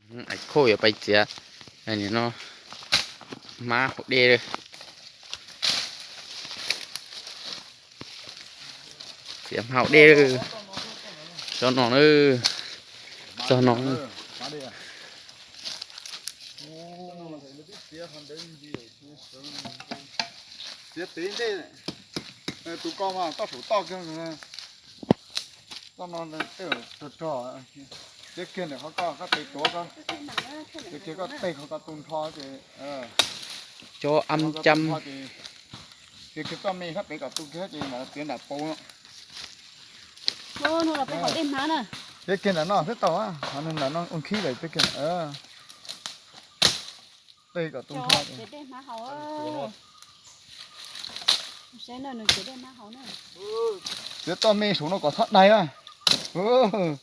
Ais khauj yuav pais txiav no, hmab hauv dej. Txiav hmab hauv dej, txog no, txog no. Txiav tiv ntej, tus ko mas koj saum toj kiag, toj no tej rog rog, txiav kiag ntawm qhov koj, koj tes tuav ko, txiav kiag koj tej qhov ko tu nrho ces, cov am cam, txiav kiag koj me sab pem kom tu kiag ces mam txiav nram paus no. Txiav kiag nram no xwb tau, nram no ua nkhib lawm txiav kiag. Tej kom tu nrho. Txiav toj me saum no kom txhob dai na. Txiav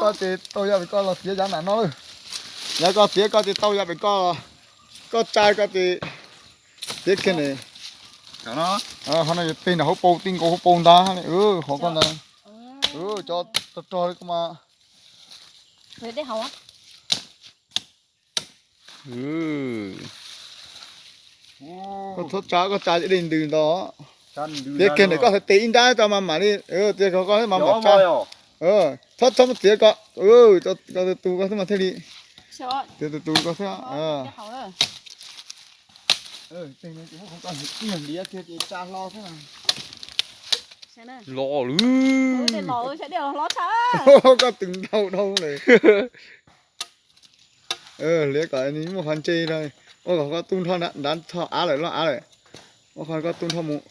ko ces tau yam li koj los txiav yav nram no lawm. Yav koj txiav ko ces tau yam li koj, koj tsa ko ces txiav kiag ne. Qhov no yuav tej nram hauv paus, tej nkaus hauv paus ntag, qhov ko ntag. Cov rog rog li ko mas. Koj txhob tsa, koj tsa dej ntws ntau. Txiav kiag ntawm koj tes ib nrab tso mas mam li, txiav ko koj mas mam tsa. Txhob txhob txiav ko, ko tus tus ko xwb mas thiaj li. Txiav tus tus ko xwb. Los lawm. Koj tus ntau dhau lawm. Liam kom nws muaj qhov ntse, ua kom koj tu nrho nrad txog av lawm, loj av lawm. Ua qhov koj tu nrho mus.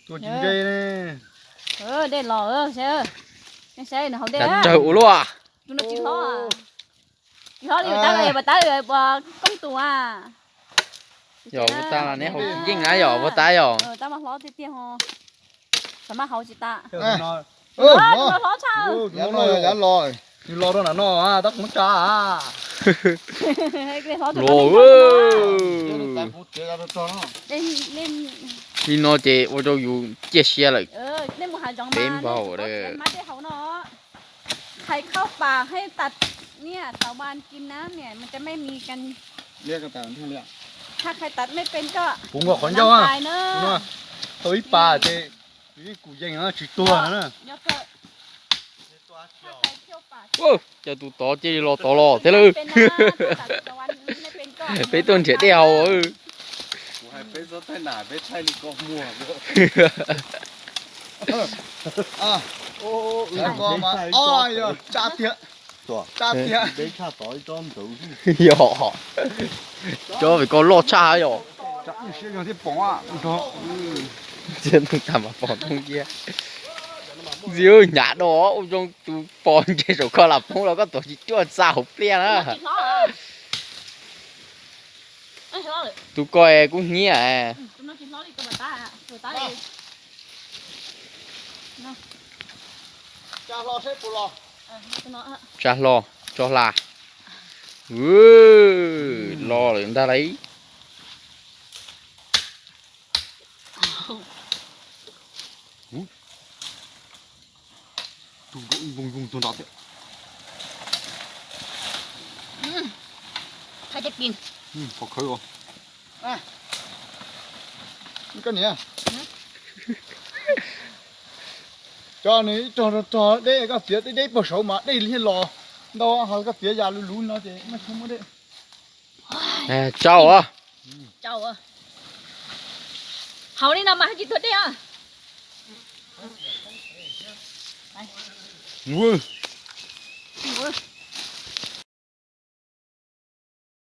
Tua tsis nce ne. Dej los, saib, saib nws hauv dej. Tsawg ua luaj. Tus no tsis hlob, tsis hlob li, tab tab ua koob tus a. Yog ua tas neb haus yeej na yom, ua tas yom. Tab mas hlob tiag tiag ho. Xav mas haus tsis tas. Hlob tshaj. Yav los, nws los rau nram no tab kuv tsa. Los, li no ces ua rau yus ciaj sia lawm. Peb npaug lawm.ใครเข้าป่าให้ตัดเนี่ย เถาวัลย์กินนะเนี่ย มันจะไม่มีกัน ถ้าใครตัดไม่เป็นก็ Puv nkaus qhov ncauj, tau ib pas ces kuv yeej tsis tuag na. Cov tus tod cia li los tod los thiab lawm. Peb tuaj nrhiav dej haus. Yog, cov vim ko loj tshaj yom. Txiav ntoo tag mas pom ntoo cia. Ntxim hnyav do ua zoo tus pom nce saum koj lam poob los koj tuav tsis cuaj xa hauv pliaj na. Tus ko kuj hnyiab. Tsa hlo, tso hla. Los lawm ntag lauj. Koj niam, cov nws ib rog rog deb, koj txiav deb deb puag saud mas dej thiaj los ntau, ho koj txiav yam luv luv no ces maj tsis muaj dej. Tsau. Haus li no mas tsis tuag dej.